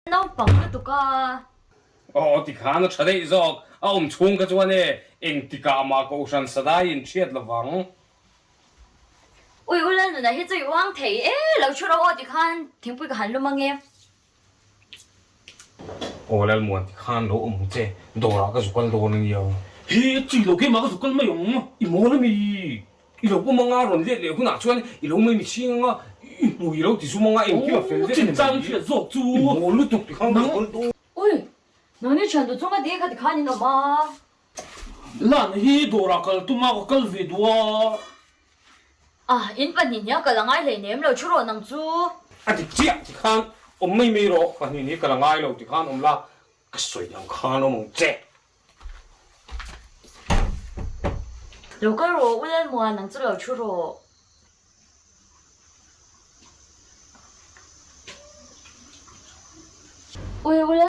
Naupang lutuk a. Aw tikhan a tha daih zawk, a awm chhung kha chuan e engtikah mah Kohhran Sadai in hriat lovang. Ui u Lalnuna hi chu i uang thei e, lo thu ro aw tikhan thingpui ka han lum ange. Aw Lalmuan tikhan lo awm che, dawrah ka zu kal dawn ania. He chi lo keimah ka zu kal mai ang. I mawl ami? I lo awm anga rawn let leh hunah chuan i lo mai mihring anga i hmui i lo ti zum anga engkim a fel vek a ni mai. Hriat zawk chu. I mawl lutuk ti khan ka kal dawn. Ui! Nangni thian duh chunga ti kha ti khan in awm a. Lan hi dawrah kal tum a ka kal ve duh a. Ah, in pahnihnia kal a ngai hleinem lo thu rawh nang chu. A dik chiah ti khan awm mai mai rawh, pahnihni kal a ngai lo ti khan awm la, ka sawi ang khan awm ang che. Lo kal rawh u Lalmuan nang chu lo thu rawh. Ui u Lal.